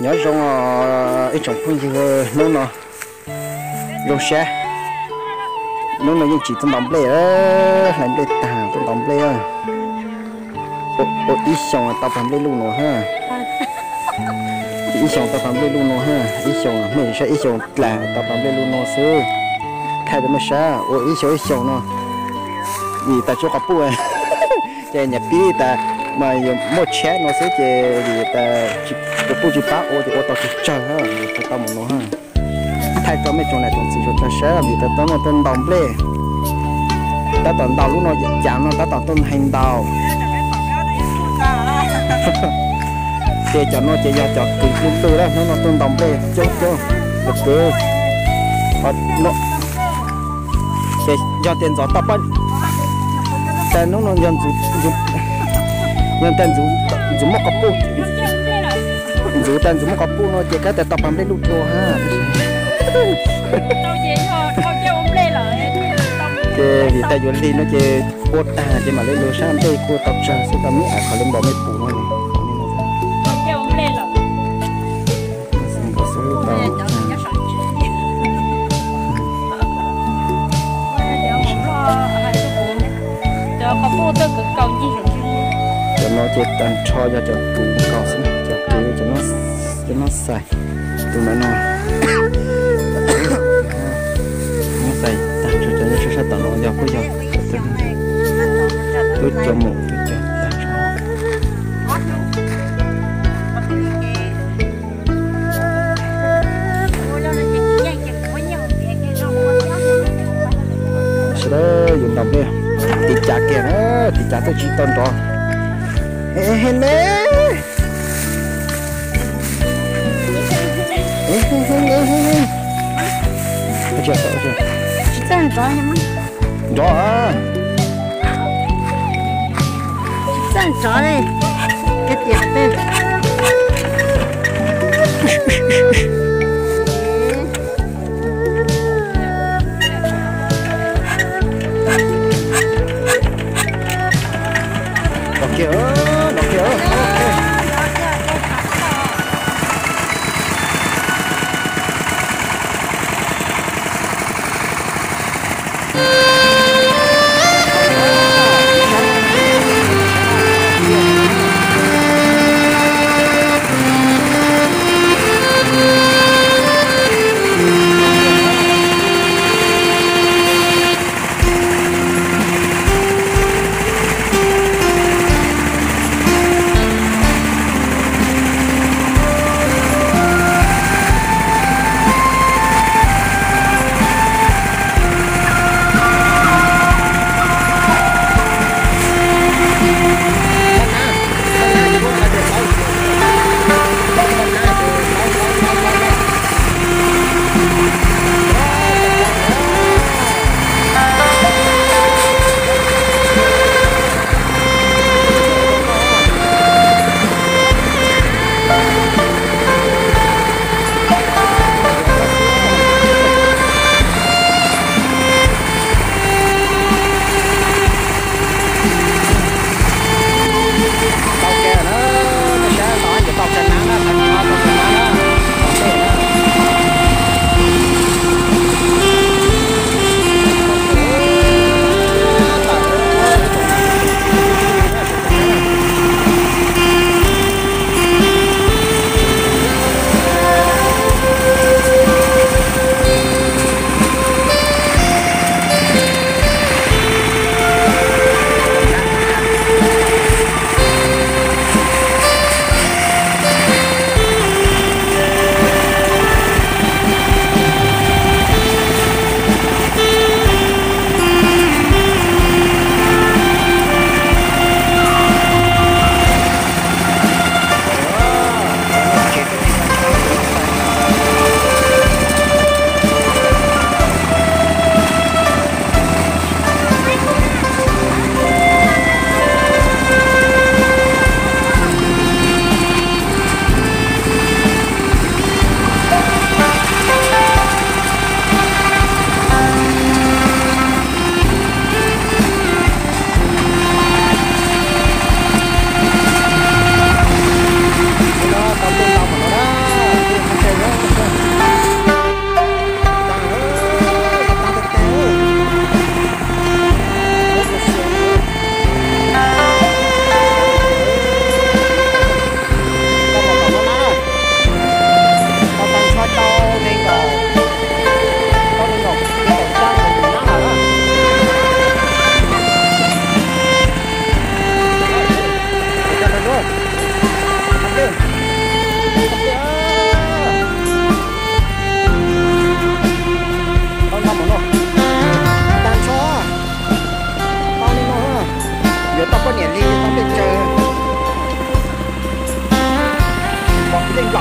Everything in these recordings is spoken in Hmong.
Nyob zoo ib tsoom phooj ywg, hnub no zoo sab, hnub no yeej tsis tuaj ntaus nplej, hlais nplej tag tuaj ntaus nplej. Ua ib xyoos tau pag nplej luj no ha. Ib xyoos tau pag nplej luj no ha, ib xyoos, nej saib, ib xyoos dlaag tau pag nplej luj no xwb. Thaij rau mej saib, ua ib xyoos ib xyoos no, vim tas tsuav quas puj ces nyias pib tas mas yuav muaj tshab no xwb ces vim tas quas puj tsis pab ua ces ua tau tsis tsawg, tsis tau mus no. Thaij rau mej tsoom nam tsoom txiv sawv daws saib, vim tas tuaj no tuaj ntaus nplej, tab tom ntaus lub no, cav no tab tom tuaj heev ntaus. Ces cov no ces yog cov kwv tij lub lub lawm, hnub no tuaj ntaus nplej coob coob, cov kwv. Ces yog tias ntxov tau pab, tas hnub no yog ntxuv, yog tas ntxuv muaj quas puj, ntxuv tas ntxuv muaj quas puj no ces kab tas tau pag nplej luj dua ha. Ces vim tas yuav lig no ces ua tag ces mam li lug sab nplej kuj tau tsawg xwb, tau mib av qhov li npaum mej pum no. Cov no ces tag nrho yog cov kwv nkaus xwb, cov kwv, cov nab xais, tus ntawd no, nab xais tag nrho, cov nyob sab sab tom no yog kuj yog tub cov mus tub cov tag nrho. Sawv daws yuav ntaus nplej, tiv cav kiag, tiv cav twb tsis tau nrov. He ne. Tsis txawj nrov, nrov. Tsis txawj nrov li. Kav tias peb los kiag, los kiag.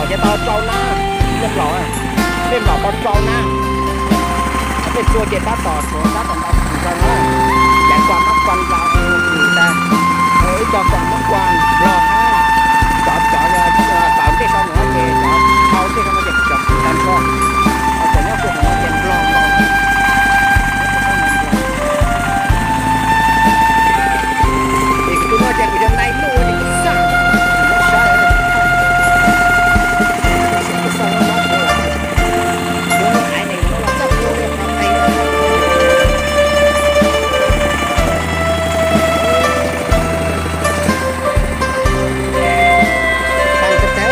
Ces tau rau nab, nej nplaum, nej nplaum tau rau nab. Tej txhua ces tab tom tshuav tab tom ntau tus ntawd na. Ces kua mab kua nplaum tas, ib co kom mab kua nplog hab, cov cov tawm ntej sau ntawd ces cov thau ntej sau no ces kuv cov tsis tau nrho. Cov nyob rau hauv no ces nplog nkaus. Es kuv tus no ces kuv yog nais luj ces kuv xaj, kuv muab saib, tab sis kuv xaj muab mob ua lawm, kuv muab aiv nes muab los txaj ua li qhov qis. Tag tag,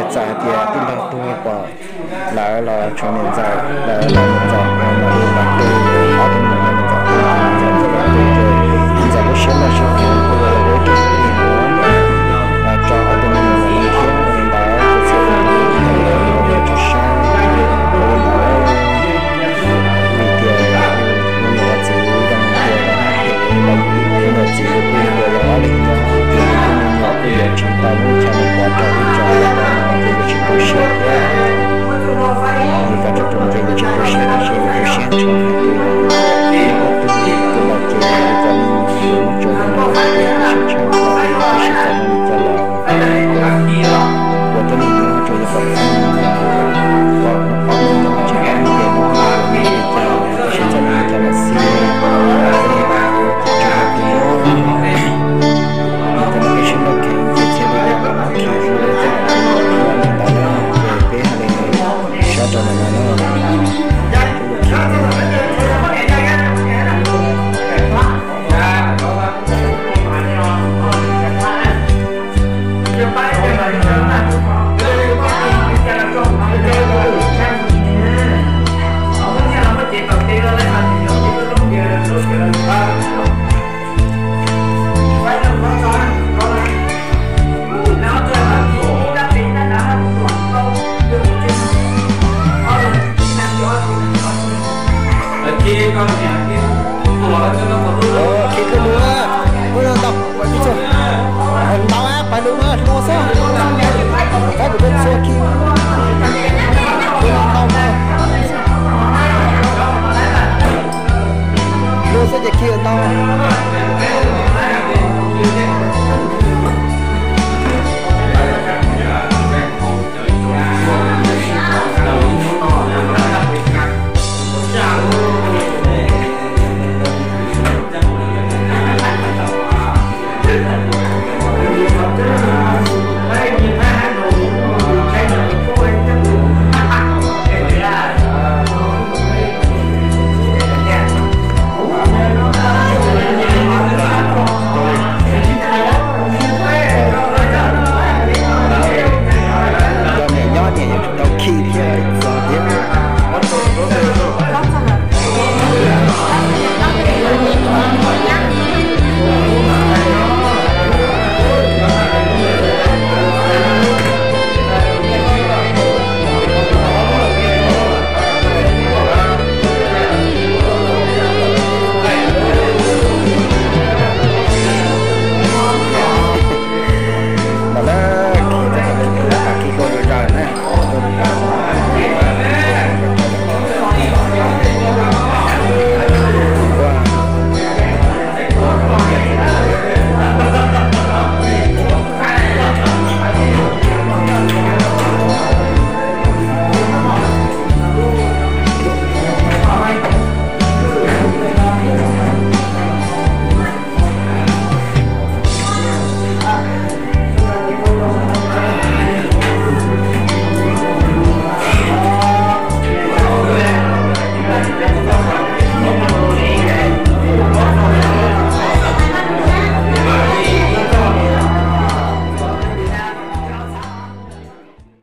Txawm hais tias tij laug tug pom lawv los tshuav niam ntxawm, lawv los niam ntxawm los ua los tu, ob tug niam ntxawm tu, niam ntxawm tu ces niam ntxawm lub siab loj siab kheev ua ib tug tij los tso ob tug me nyuam los thiab ua li ntawd ces txhia tus tij laug tsis sab ua li ntawd. Vim tias me nyuam txiv zoo tias los ib tug me nyuam txiv kuj yog ob leeg nyob, ces tus me nyuam kuj yuav tsis tau muaj chaw mus pov rau ib tsoom no ces yuav tsis tu siab thiab. Yus cov tub ces yuav tsis tu siab tab sis yus tu siab ntshaw hais tias yog ob tug tus laus ces yus cov me nyuam yuav muab tso rau nram qab tuaj, tu siab tshaj plaws, tu siab txom nyem li cov laus uas tuaj mus nyob rau yav tom qab, pom ob me nyuam tsis paub hais tias lub neej yuav nyob li cas, tu siab txom nyem li cov laus xwb. Ces tsis hais tias nws cov laus peb sib nrauj kheev ces txhia li yog kom ob khi zus li coj ua li ntawd na, ces peb hais li sab rau ntawm no na. Khi koj mus, ua no ntau, ua tib txhua, ntau pais lug mas hlua xwb, saib kuv tuaj txhua khi, ua no ntau mas, hlua xwb ces khi ntau.